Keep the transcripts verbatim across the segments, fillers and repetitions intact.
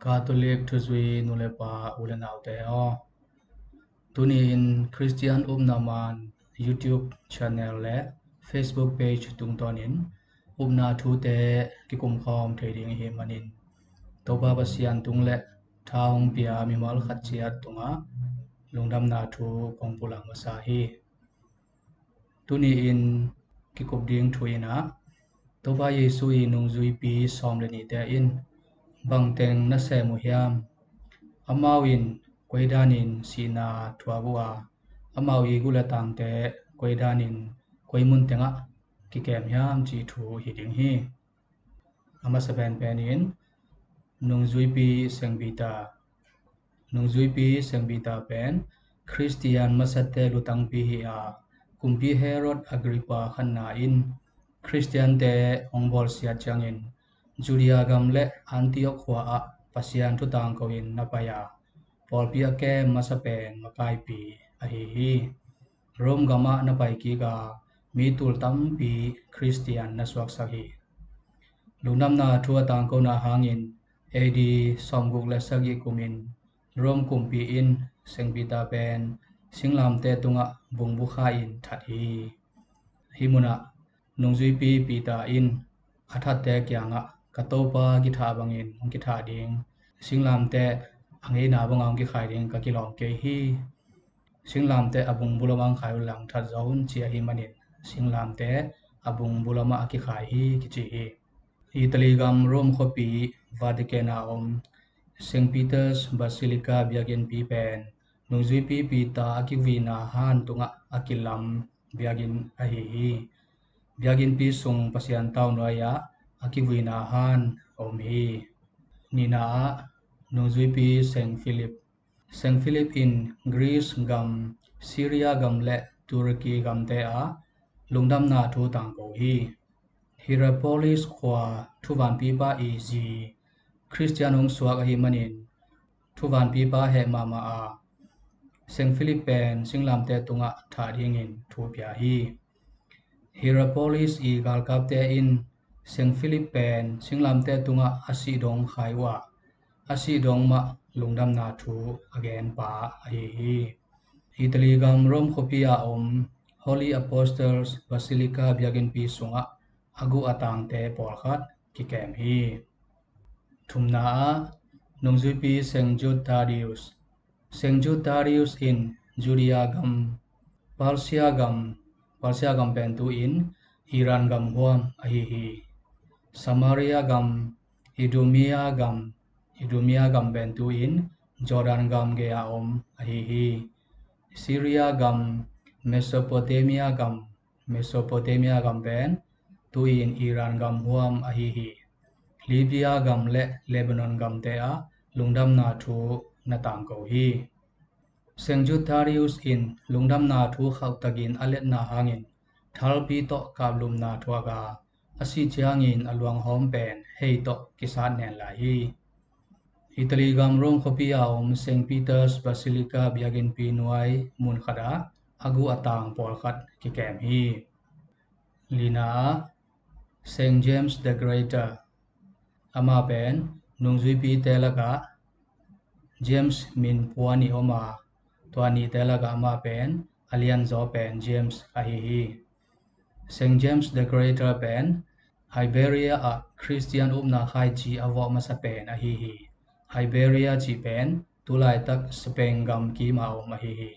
Catholic thuzui nu le pa, u le naute aw. Tuni-in Khristian upna man YouTube channel le Facebook page tungtawnin upna thute kikumkhawm thei ding i hih manin Topa Pasian tung le tha hong pia mimal khat ciat tungah lungdamna thu kong pulak masa hi. Tuni-in kikup ding thu in ah, Topa Jesu i nungzuipi sawm le nihte in bangteng nasem uh hiam? Amau in koi danin sihna thuak uh a, amau i gu le tangte koi danin koi mun tengah kikem hiam cih thu hi ding hi. A masa penpen in nungzuipi Seng Peter. Nungzuipi Seng Peter pen Khristian masate lutangpi hi a, Kumpi Herod Agrippa khatna in Khristiante hong bawlsiat ciangin Judea gam le Antioch khua ah Pasian thu tangko in na pai a, pawlpi a kem masa pen makaipi ahi hi. Rome gamah na pai kik a, mi tul tampi Khristian na suaksak hi. Lungdamna thu a tangkona hangin A D sawmguk le sagih kumin Rome kumpi in Seng Peter pen singlamte tungah bungbukha in that hi. Hih munah nungzuipi Peter in a thatte kiangah, "Ka Topa kithah bangin hong kithah ding, singlamte a ngeina bangah hong kikhai ding ka kilawm kei hi. Singlamte a bungbulam ah hong khai un lang that zaw un," ci ahih manin singlamte a bungbulam ah a kikhai hi kici hi. Italy gam Rome khuapi Vatican a om Seng Peter's Basilica biakinnpi pen nungzuipi Peter a kivuina han tungah a kilam biakinn ahi hi. Biakinnpi sung Pasian taunuai ah a kivuina han a om hi. Nihna ah nungzuipi Seng Philip. Seng Philip in Greece gam, Syria gam le Turkey gamte ah lungdamna thu tangko hi. Hierapolis khua thuvanpipa i zi Khristian hong suak ahih manin thuvanpipa heh mahmah a, Seng Philip pen singlamte tungah thah dingin thu pia hi. Hierapolis i galkapte in Seng Philip pen singlamte tungah a sih dong khai uh a, a sih dong mah lungdamna thu a genpa ahi hi. Italy gam Rome khuapi a om Holy Apostles Basilica biakinnpi sungah a guh a tangte pawlkhat kikem hi. Thumna ah nungzuipi Seng Jude Thaddeus. Seng Jude Thaddeus in Judea gam, Persia gam, Persia gam pen tu-in Iran gam huam ahi hi. Samaria gam, Idumea gam, Idumea gam pen tu-in Jordan gam gei-a om ahi hi. Syria gam, Mesopotamia gam, Mesopotamia gam pen tu-in Iran gam huam ahi hi. Libya gam le Lebanon gamte ah lungdamna thu na tangko hi. Seng Jude Thaddeus in lungdamna thu khauhtakin a letna hangin thalpi tawh kaplumna thuak a, a sih ciangin a luanghawm pen hei tawh kisat nen lai hi. Italy gam Rome khuapi a om Seng Peter's Basilica biakinnpi nuai mun khatah a guh a tang pawlkhat kikem hi. Lina ah Seng James the Greater. Amah pen nungzuipite lakah James min pua nih om a, tua nihte lakah amah pen a lianzaw pen James ahi hi. Seng James the Greater pen Iberia ah Khristian upna khaici a vawh masa pen ahi hi. Iberia cih pen tulaitak Spain gam kim a om ahi hi.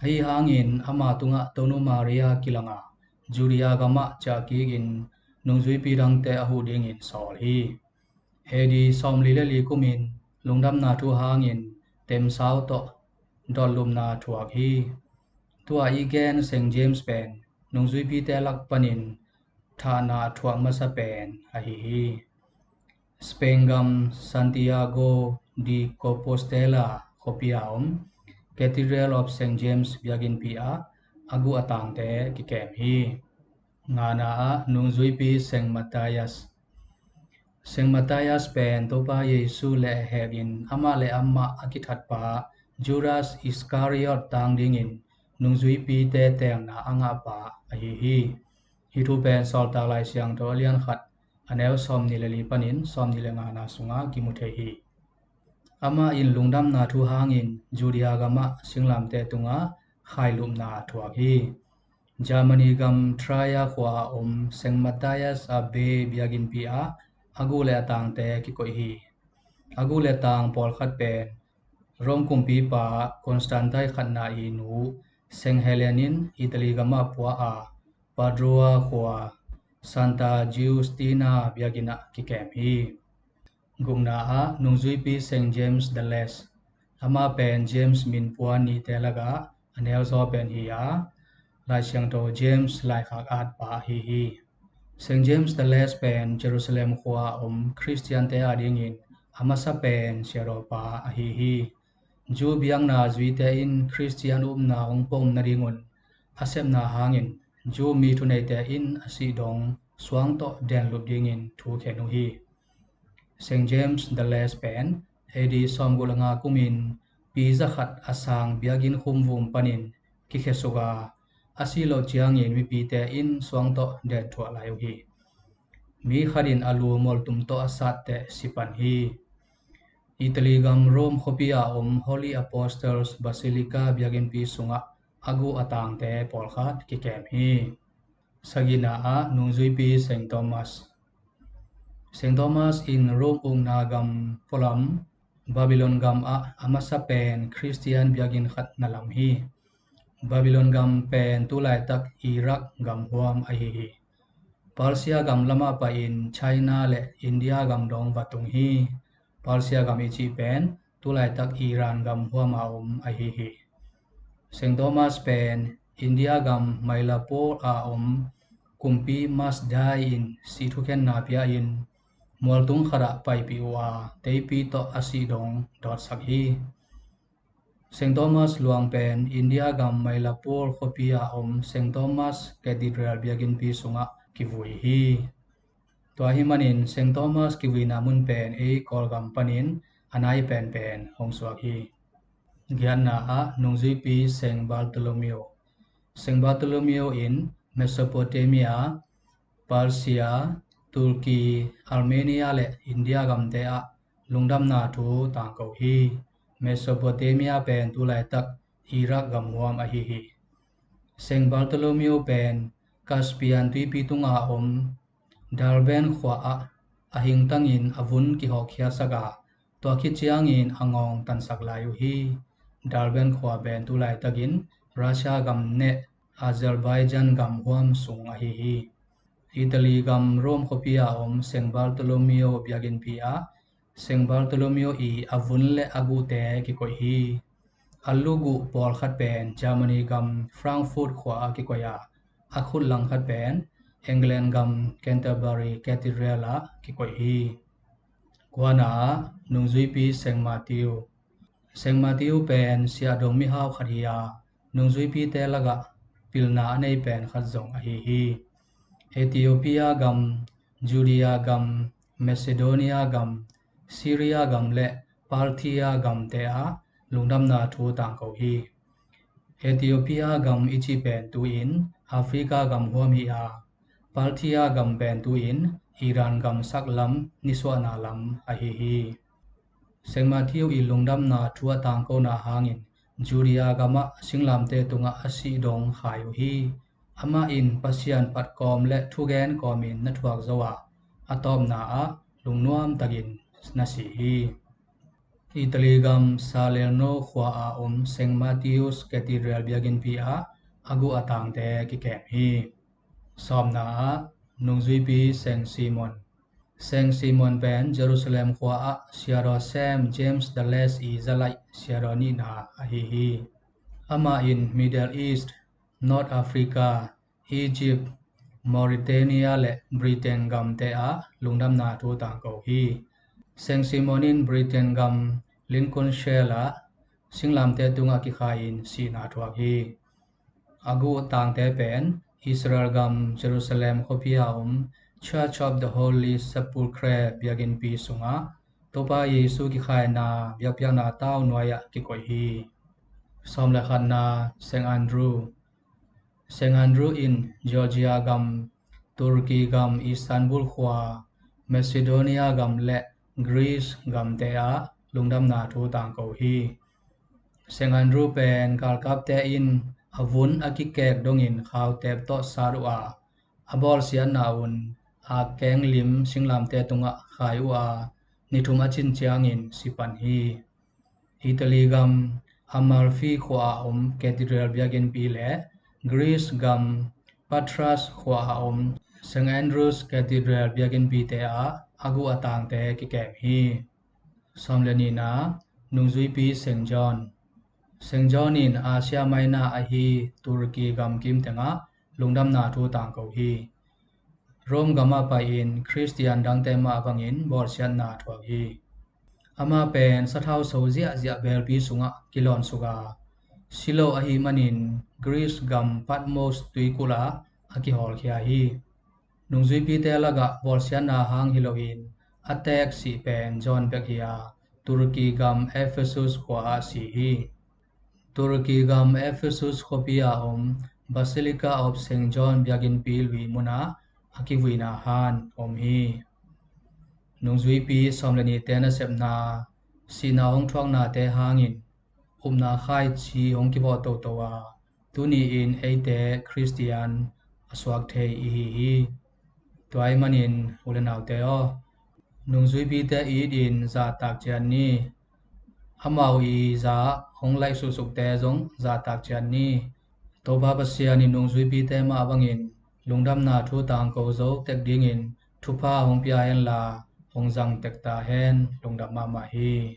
Ahi hangin ama tungah Tonu Maria kilanga Judea gamah ciah kikin nungzuipi dangte a huh dingin sawl hi. A D sawmli le li kumin lungdamna thu hangin temsau tawh dawtlumna thuak hi. Tua i gen Seng James pen nungzuipite lak panin thahna a thuak masa pen ahi hi. Spain gam Santiago de Compostela khuapi a om Cathedral of Seng James biakinnpi ah a guh a tangte kikem hi. Ngana ah nungzuipi Seng Matthias. Seng Matthias pen Topa Jesu le a hekin amah le amah a kithatpa Judas Iscariot tang dingin nungzuipite teelna a ngahpa ahi hi. Hih thu pen Sawltak Lai Siangtho a lian khat a neu sawmnih le li panin sawmnih le ngana sungah kimu thei hi. Amah in lungdamna thu hangin Judea gamah singlamteh tungah khailupna thuak hi. Germany gam Trier khua a om Saint Matthias Abbey biakinnpi ah a guh le a tangte kikoih hi. A guh le tang pawlkhat pen Rome kumpipa Constantine khatna i nu Saint Helen in Italy gamah pua a Padua khua Santa Giustina biakinn ah kikem hi. Gukna ah nungzuipi Saint James the Less, amah pen James min puan nihte lakah a neuzaw pen hi a, Lai Siangtho James laikhak atpa ahi hi. Saint James the Less pen Jerusalem khua a om Khristiante adingin a masa pen siadawpa ahi hi. Jew biakna zuite in Khristian upna hong pom nadingun a sepna hangin Jew mi thuneite in a sih dong suang tawh denlup dingin thu khen uh hi. Saint James the Less pen A D sawmguk le nga kumin pi zakhat a sang biakinn khumvum panin kikhesuk a, a sih loh ciangin mipite in suang tawh denthuah lai uh hi. Mi khat in a lu mualtum tawh a sat teh si pan hi. Italy gam Rome khuapi a om Holy Apostles Basilica biakinnpi sungah a guh a tangte pawlkhat kikem hi. Sagihna ah nungzuipi Saint Thomas. Saint Thomas in Rome ukna gam pualam Babylon gam ah a masa pen Khristian biakinn khat na lam hi. Babylon gam pen tulaitak Iraq gam huam ahi hi. Persia gam lamah pahin China le India gam dong va tung hi. Persia gam i cih pen tulaitak Iran gam huam a om ahi hi. Saint Thomas pen India gam Mylapore a om kumpi Masdai in sih thukhenna pia in mualtung khat ah paipih uh a, teipi tawh a sih dong dawtsak hi. Saint Thomas luang pen India gam Mylapore khuapi a om Saint Thomas Cathedral biakinnpi sungah kivui hi. Tua ahih manin Saint Thomas kivuina mun pen ei Kawlgam panin a nai penpen hong suak hi. Giatna ah nungzuipi Saint Bartholomew. Saint Bartholomew in Mesopotamia, Persia, Turkey, Armenia le India gamte ah lungdamna thu tangko hi. Mesopotamia pen tulaitak Iraq gam huam ahi hi. Saint Bartholomew pen Caspian tuipi tunga om Darben khua ah a hingtangin a vun kihawkkhiatsak a, tua khit ciangin a ngawng tansak lai uh hi. Darben khua pen tulaitakin Russia gam neh Azerbaijan gam huam sung ahi hi. Italy gam Rome khuapi a om Saint Bartholomew biakinnpi ah Saint Bartholomew i a vun le a guhte kikoih hi. A luguh pawlkhat pen Germany gam Frankfurt khua ah kikoih a, a khut langkhat pen England gam Canterbury Cathedral ah kikoih hi. Kuana ah nungzuipi Saint Matthew. Saint Matthew pen siahdong mihau khat hi a, nungzuipite lakah pilna a nei pen khat zong ahi hi. Ethiopia gam, Judea gam, Macedonia gam, Syria gam le Parthia gamte ah lungdamna thu tangko hi. Ethiopia gam i cih pen tu-in Africa gam huam hi a, Parthia gam pen tu-in Iran gam saklam nisuahna lam ahi hi. Saint Matthew i lungdamna thu a tangkona hangin Judea gamah singlamte tungah a sih dong khai uh hi. Amah in Pasian phat kawm le thugen kawmin na thuak zo a, a tawpna ah lungnuam takin na si hi. Italy gam Salerno khua a om Saint Matthew's Cathedral biakinnpi ah a guh a tangte kikem hi. Sawmna ah nungzuipi Saint Simon. Saint Simon pen Jerusalem khua ah siadaw sem James the Less i zalaih siadaw nihna ahi hi. Amah in Middle East, North Africa, Egypt, Mauritania le Britain gamte ah lungdamna thu tangko hi. Saint Simon in Britain gam Lincolnshire ah singlamte tungah kikhai-in sihna thuak hi. A guh tangte pen Israel gam Jerusalem khuapi a om Church of the Holy Sepulchre biakinnpi sungah Topa Jesu kikhaina biakpiakna tau nuai-ah kikoih hi. Sawm le khatna Saint Andrew. Saint Andrew in Georgia gam, Turkey gam Istanbul khua, Macedonia gam le Greece gamte ah lungdamna thu tangko hi. Saint Andrew pen galkapte in a vun a kikek dongin khautep tawh sat uh a, a bawlsiatna un a keng lim singlamte tungah khai uh a, ni thum a cin ciangin si pan hi. Italy gam Amalfi khua ah om cathedral biakinnpi le Greece gam Patras khua ah om Saint Andrew's Cathedral biakinnpite ah a guh a tangte kikem hi. Sawm le nihna, nungzuipi Saint John. Saint John in Asia Minor ahi Turkey gam kim tengah lungdamna thu tangko hi. Rome gamah pai-in Khristian dangte mah bangin bawlsiatna thuak hi. Amah pen sathau so ziahziah belpi sungah kilawn suk a, si lo ahih manin Greece gam Patmos tuikulh ah a kihawlkhia hi. Nungzuipite lakah bawlsiatna hang hi loin a teek sih pen John bek hi a, Turkey gam Ephesus khua ah si hi. Turkey gam Ephesus khuapi a om Basilica of Saint John biakinnpi lui munah a kivuina han om hi. Nungzuipi sawm le nihte nasepna, sihna hong thuaknate hangin upna khaici hong kivawh toto a, tuni-in eite Khristian a suak thei i hi hi. Tua ahih manin u le naute aw, nungzuipite it in zahtak ciat ni. Amau i zah hong laih suksukte zong zahtak ciat ni. Topa Pasian in nungzuipite mah bangin lungdamna thu tangko zo tek dingin thupha hong pia henla hong zang tek ta hen. Lungdam mahmah hi.